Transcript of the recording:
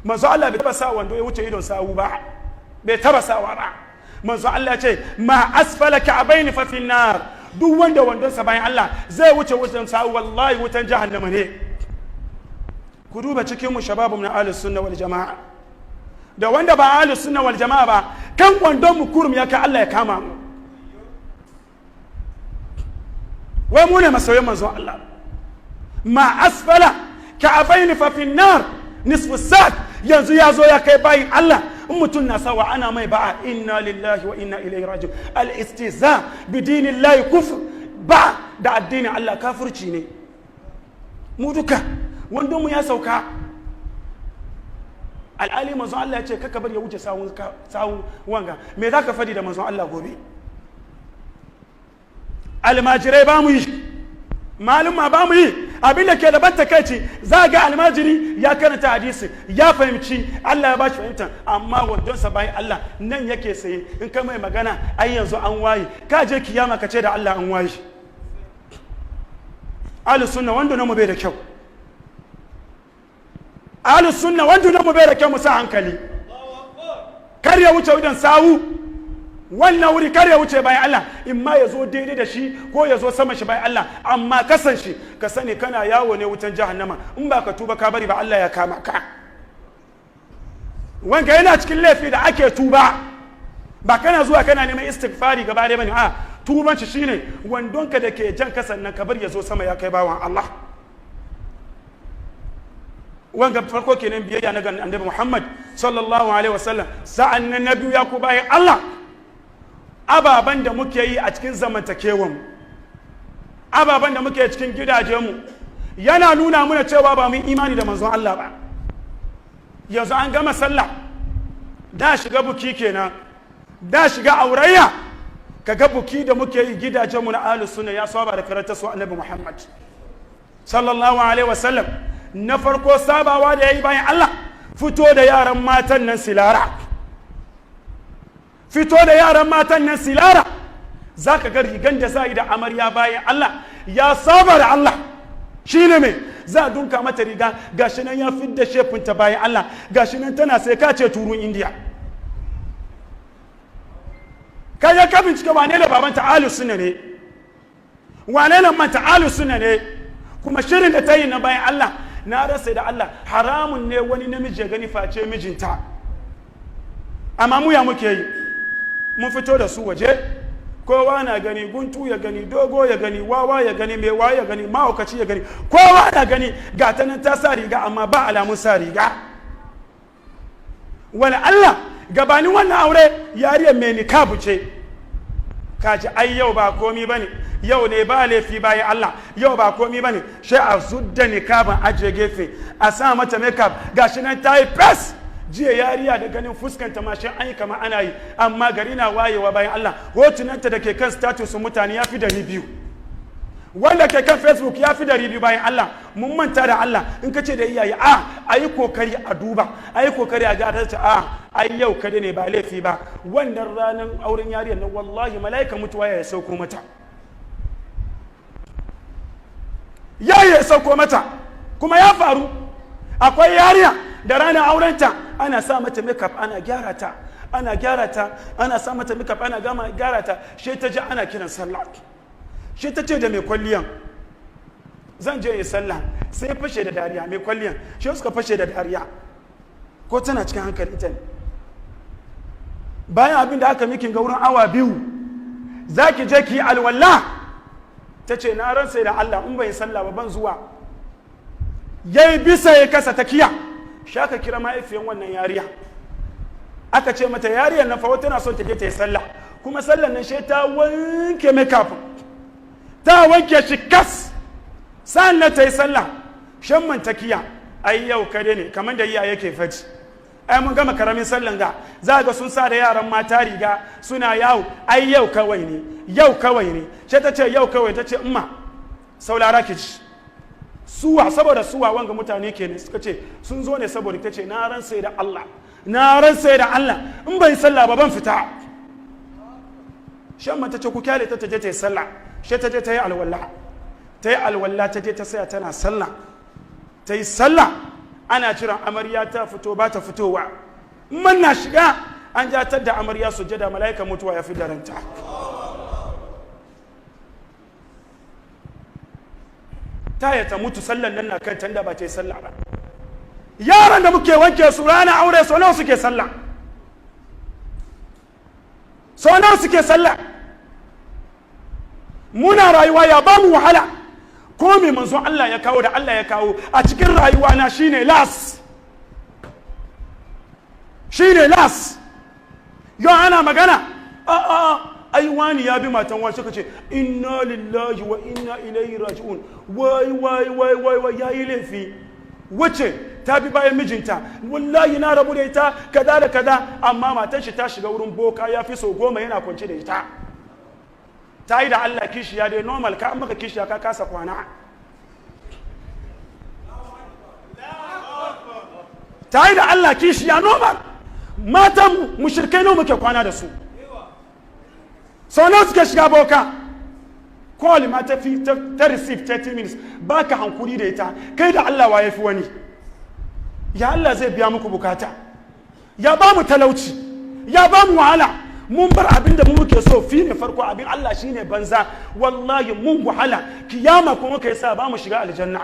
Manzo Allah bai taba sa wando ya wuce idon sawu ba, bai taba sawa ba. Manzo Allah ce: "Ma asfala ka'bayn fa fi nar." Duk wanda wandonsa, bayan Allah, zai wuce wutan sawu, wallahi wutan jahannama ne. Ku duba cikin mu, shababu na ahlus sunna wal jama'a da wanda ba ahlus sunna wal jama'a ba, kan wandon mu kurum ya kai Allah ya kama mu. Wai mu ne masoyan manzon Allah. "Ma asfala ka'abaini fa fi nar", nisfu sa'at. Yanzu ya zo ya kai, bayin Allah, in mutum na sawa ana mai ba'a. Inna lillahi wa inna ilaihi raji'un. Al istihza bi dinillahi kufr. Ba da addinin Allah kafirci ne. Mu duka wando mu ya sauka. Al'ali manzon Allah ya ce kaka bar ya wuce sawun wanga. Me za ka fadi da manzon Allah gobe? Almajirai ba mu yi, maluma ba mu yi. Abin da ke da ban takaici, za ga almajiri ya karanta hadisi, ya fahimci, Allah ya bashi fahimta, amma wandonsa, bayan Allah, nan yake saye. In ka mai magana, "Ai yanzu an waye." Ka je kiyama ka ce da Allah an waye. Ahlus sunna, wando na mu bai da kyau. Ahlus sunna, wando na mu bai da kyau. Mu sa hankali, kar ya wuce wajen sawu. Wannan wuri kar ya wuce, bayan Allah. In ma ya zo daidai da shi ko ya zo sama shi, bayan Allah, amma kasan shi, ka sani kana yawo ne wutan jahannama. In ba ka tuba ka bari ba, Allah ya kama ka. Wanka yana cikin laifi da ake tuba. Ba kana zuwa kana neman istighfari gaba ɗaya bane. A tuban shi shine wandonka da ke jan kasan nan, ka bar ya zo sama, ya kai bawan Allah. Wanga farko kenan, biyayya na ga Annabi Muhammad sallallahu alaihi wasallam. Sa'an nan na biyu, ya ku bayan Allah, ababen da muke yi a cikin zamantakewan, ababen da muke cikin gidajenmu, yana nuna muna cewa ba mun imani da manzon Allah ba. Yanzu an gama sallah, da shiga buki kenan, da shiga aurayya. Kaga buki da muke yi gidajenmu na ahlus sunna ya saba da karantar su Annabi Muhammad sallallahu alaihi wasallam. Na farko, sabawa da yayi, bayan Allah, fito da yaran matan nan silara, fito da yaran matan nan silara. Za ka ga rigan da za yi da amarya, bayan Allah, ya saba da Allah. Shi ne mai za a dunka mata riga, gashi nan ya fidda shefinta. Bayan Allah, gashi nan tana sai ka ce turun Indiya. Kai ka bincike wane ne babanta? Ahlus sunna ne. Wane ne manta? Ahlus sunna ne. Kuma shirin da ta yi na, bayan Allah, na rasa da Allah, haramun ne wani namiji ya gani face mijinta. Amma mu ya muke yi? Mun fito da su waje, kowa na gani, guntu ya gani, dogo ya gani, wawa ya gani, mai waye ya gani, mahaukaci ya gani, kowa na gani. Ga ta nan ta sa riga, amma ba alamun sa riga. Wani Allah gabanin wannan aure yariyar mai nikabu ce. Kaji, ai yau ba komi bane, yau ne ba laifi. Bayan Allah, yau ba komi bane. Sai a zudda nikaban, ajiye gefe, a sa mata makeup, gashi nan ta yi fes. Jiya yariya da ganin fuskanta ma shi an yi kama ana yi, amma gari na wayewa, bayan Allah, hotunanta da ke kan status mutane ya fi 200, wanda ke kan Facebook ya fi 200. Bayan Allah, mun manta da Allah. In ka ce da iyaye a yi kokari a duba, a yi kokari a ga, ta a ai yau kada ne, ba laifi ba. Wannan ranar auren yariyar nan, wallahi mala'ika mutuwa ya sauko mata, ya sauko mata. Kuma ya faru, akwai yariya da ranar aurenta ana sa mata makeup, ana gyara ta, ana gyara ta, ana sa mata makeup, ana gama gyara ta, shi ta ji ana kiran sallah. Shi ta ce da mai kwalliyan, "Zan je yi sallah." Sai fashe da dariya mai kwalliyan. Shi suka fashe da dariya, ko tana cikin hankali ita ne? Bayan abin da aka mikin ga wurin awa 2, za ki je ki yi alwala. Ta ce, "Na ransa da Allah, in bai sallah ba ban zuwa." Yayi bisa ya kasa ta kiya. Shaka kira mahaifiyan wannan yariya, aka ce mata yariyar na fa tana son ta je ta yi sallah, kuma sallan nan shi ta wanke makeup, ta wanke shi kas, sa'an ta yi sallah. Shan mantakiya, ai yau kare ne, kamar da iyaye ke faji, ai mun gama karamin sallan ga. Za ga sun sa da yaran mata riga suna yawo, ai yau kawai ne, yau kawai ne. Sai ta ce yau kawai. Ta ce, "Umma, saulara ki ji." Suwa saboda suwa wanga mutane ke ne suka ce sun zo ne saboda ta ce, "Na ran sai da Allah, na ran sai da Allah, in bai sallah ba ban fita." Shan mata ce, "Ku kyale ta, ta je ta yi sallah." Shi ta je ta yi alwala, ta yi alwala, ta je ta saya tana sallah, ta yi sallah. Ana jiran amarya ta fito, ba ta fitowa. Muna shiga, an jatar da amarya sujada, mala'ikan mutuwa ya fi daranta. Ta ta mutu, sallan nan na kan tanda ba ta yi sallah ba. Yaran da muke wanke su rana aure, sau nawa suke sallah? Sau nawa suke sallah? Muna rayuwa ya ba mu wahala. Ko me manzon Allah ya kawo da Allah ya kawo a cikin rayuwa na shine last, shine last. Yau ana magana, a a ai wani ya bi matan wani, suka ce inna lillahi wa inna ilaihi raji'un. Wai wai wai wai wai, yayi laifi. Wace ta bi bayan mijinta, wallahi na rabu da ita, kaza da kaza, amma matar shi ta shiga wurin boka ya fi sau 10 yana kwance da ita. Ta yi da Allah kishiya dai normal, ka an maka kishiya ka kasa kwana. Ta yi da Allah kishiya normal. Matan mushrikai nawa muke kwana da su? Sau nawa suke shiga boka? Call ma ta fi ta receive 30 minutes, baka hankuri da ita. Kai da Allah wa ya fi wani? Ya Allah zai biya muku bukata? Ya ba mu talauci, ya ba mu wahala. Mun bar abin da mu muke so fi ne farko, abin Allah shine banza. Wallahi mun wahala, kiyama kuma kai sa ba mu shiga aljanna.